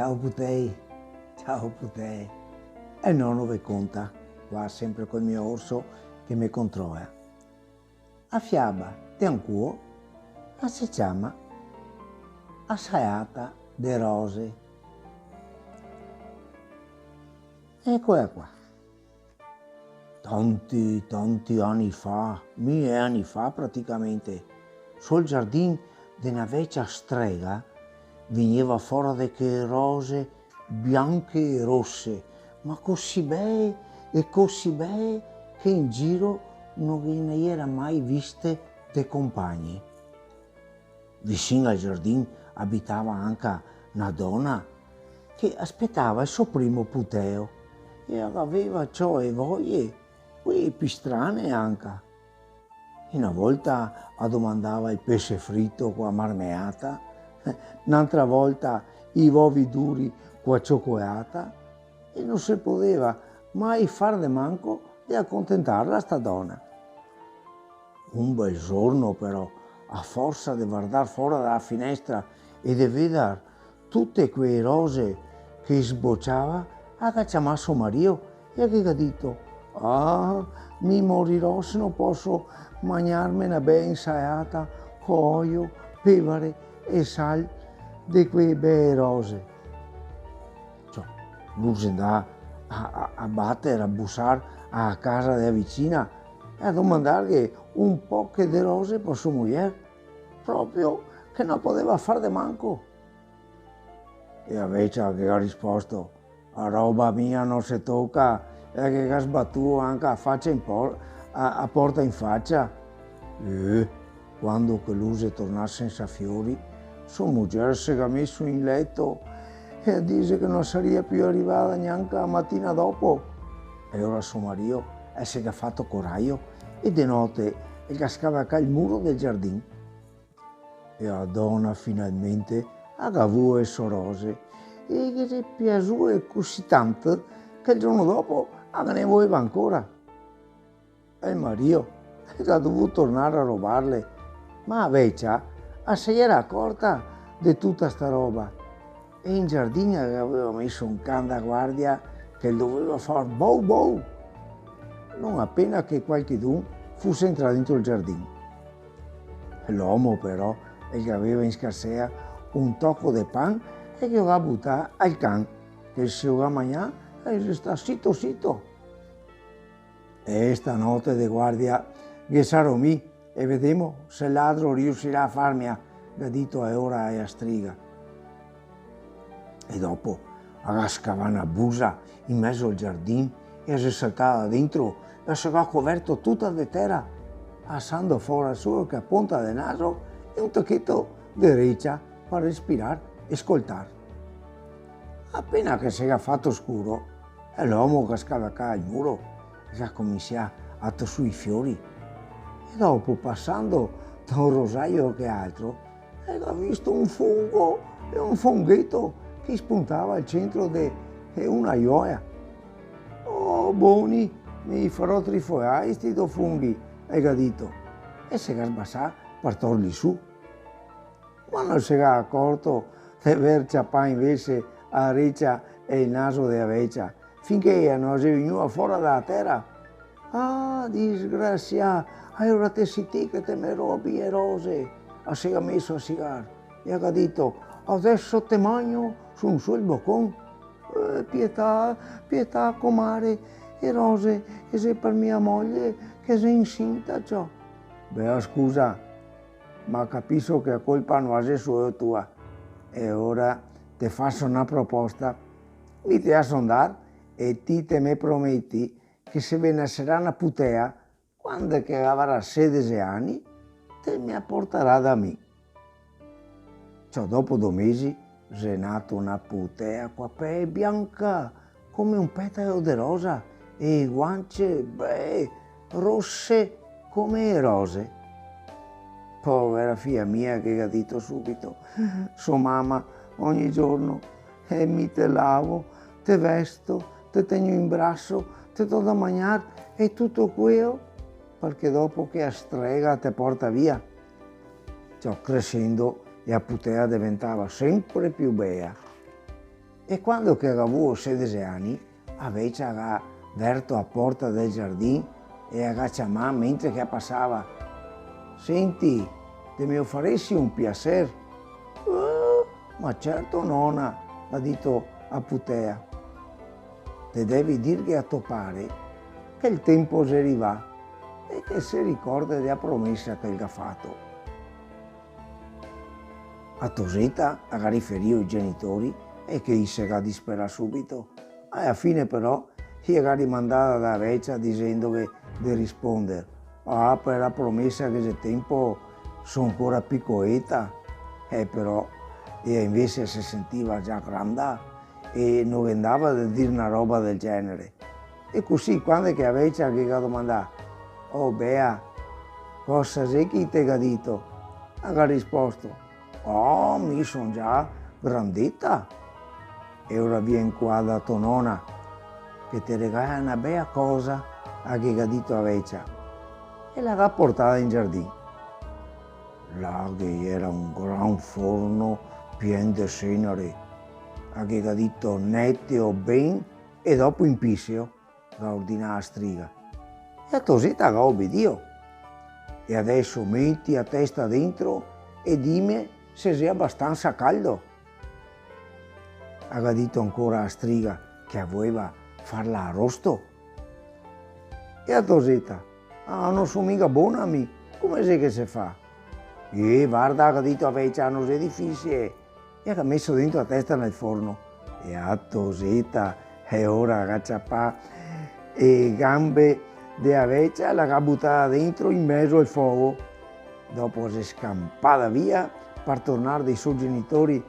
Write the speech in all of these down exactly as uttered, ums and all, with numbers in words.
Ciao putei, ciao putei. E nono ve conta, qua sempre col mio orso che me controla. A fiaba de ancuo a se ciama A saeata de rose. Ecola qua. Tanti, tanti ani fa, mile ani fa praticamente, sul giardin de na vecia strega, vegneva fora de che rose bianche e rose, ma cusì bee e cusì bee che in giro no ghe ne iera mai viste de compagne. Vicin al giardin abitava anca na dona che aspetava el so primo puteo e a gaveva ciò e voie, quee pi strane anca. E na volta a domandava el pese frito co a marmeata, n'antra volta i vovi duri co a ciocolata, e no se podeva mai far de manco de acontentarla sta dona. Un bel giorno, però, a forsa de vardar fora da la finestra e de vedar tute quee rose che sbociava, a ga ciamà so marìo e a ghe ga dito: "Ah, mi morirò se no poso magnarme na bea insaeata co oio, pevare e sal de quee bee rose." Ciò, lu xe ndà a, a, a bater, a busar a casa de la vicina e a domandarghe un poche de rose par so mujer, proprio che no podeva far de manco. E la vecia ghe ga risposto: "A roba mia no se toca", e ghe ga sbatuo anca a facia in por-, a, a porta in facia. Eh, quando che lu xe tornà sensa fiori, so muger se ga meso in leto e a dixe che no saria più arivada gnanca a matina dopo. E alora so marìo el se ga fato corajo e de note el ga scavacà el muro del giardin. E a dona finalmente a ga vuo e so rose e ghe xe piasue cusì tanto che el giorno dopo a ghe ne voeva ancora. E el marìo el ga dovù tornar a robarle, ma a vecia a se iera acorta de tuta sta roba. E in giardin a gaveva meso un can da guardia che el doveva far bou bou, no apena che qualchedun fuse entrà dentro el giardin. L'omo, però, el gaveva in scarsea un toco de pan e el ghe lo ga butà al can, che el se lo ga magnà e el xe stà sito sito. E stanote de guardia ghe sarò mi, e vedemo se el ladro riusirà a farmea, ga dito alora a la striga. E dopo a ga scavà na busa in mezo al giardin e a xe saltada dentro e a se ga coverto tuta de tera, lasando fora solo che a ponta del naso e un tocheto de recia par respirar e scoltar. Apena che se ga fato scuro, e l'omo ga scavacà el muro, ga cominsià a tor su i fiori. E dopo, pasando da un rosaio che altro, el ga visto un fungo e un fungheto che spuntava al centro de, de una joia. "Oh, boni, me i farò trifolar sti do funghi", el ga dito, e se ga sbasà par torli su. Ma no se ga acorto de ver ciapà invese a recia e el naso de la vecia, finché ea no xe vegnua fora da la tera. "Ah, disgrasià, alora te si ti che te me robi e rose!" A se ga meso a sigar e a ga dito: "Adeso te magno su un sol bocon." "Eh, pietà, pietà, comare, e rose e xe par mia moglie che xe incinta, ciò." "Bea scusa, ma capiso che a colpa no a xe solo tua. E ora te faso na proposta. Mi te laso ndar e ti te me prometi che se ve naserà na putea, quando che a gavarà sedese ani, te me a portarà da mi." Ciò, dopo do mesi, xe nata na putea co a pele bianca come un petalo de rosa e e guance, beh, rose come e rose. "Povera fia mia", che ga dito subito so mama, "ogni giorno, eh, mi te lavo, te vesto, te tegno in braso, te do da magnar e tuto queo, parché dopo che a strega te porta via." Ciò, cresendo, e a putea deventava sempre più bea. E quando che a ga vuo sedese ani, a vecia a ga verto a porta del giardin e a ga ciamà mentre che a pasava: "Senti, te me faresi un piaser?" "Eh, ma certo, nona", ga dito a putea. "Te devi dirghe a to pare che el tenpo xe rivà e che el se ricorde dea promesa che el ga fato." A toseta a ga riferìo ai genitori e che i se ga disperà subito. A la fine però i a ga rimandada da vecia disendoghe de risponder: "Ah, par la promesa che xe tenpo so ancora picoeta." Eh, però ea invese se sentiva già granda e no ghe ndava de dir na roba del genere. E cusì, quande che a vecia ghe ga domandà: "Oh, bea, cosa xe che i te ga dito?", a ga risposto: "Oh, mi son già grandeta." "E ora vien qua da to nona, che te regala na bea cosa", a ghe ga dito a vecia. E la ga portada in giardin. Là ghe iera un gran forno pien de senare. A ghe ga dito: "Neteo ben e dopo inpiseo", ga ordinà a striga. E a toseta ga obedìo. "E adeso meti a testa dentro e dime se xe abastansa caldo", a ga dito ancora a striga, che a voeva farla arosto. E a toseta: "Ah, no so miga bona mi, come xe che se fa?" "Eh, varda", a ga dito a vecia, "no xe difisile." E a ga meso dentro a testa nel forno. E a toseta, e ora, a ga ciapà e gambe de a vecia, la ga butada dentro in mezo al fogo. Dopo a xe scanpada via par tornar dai so genitori,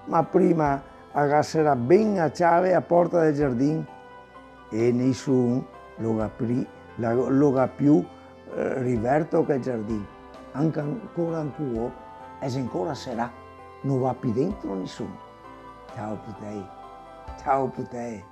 ma prima a ga serà ben a ciave a porta del giardin e nisun lo ga pri-, la, lo ga più, eh, riverto quel giardin. Anca ancora ancuo, e xe ancora serà, no va pi dentro nisun. Ciao putei, ciao putei.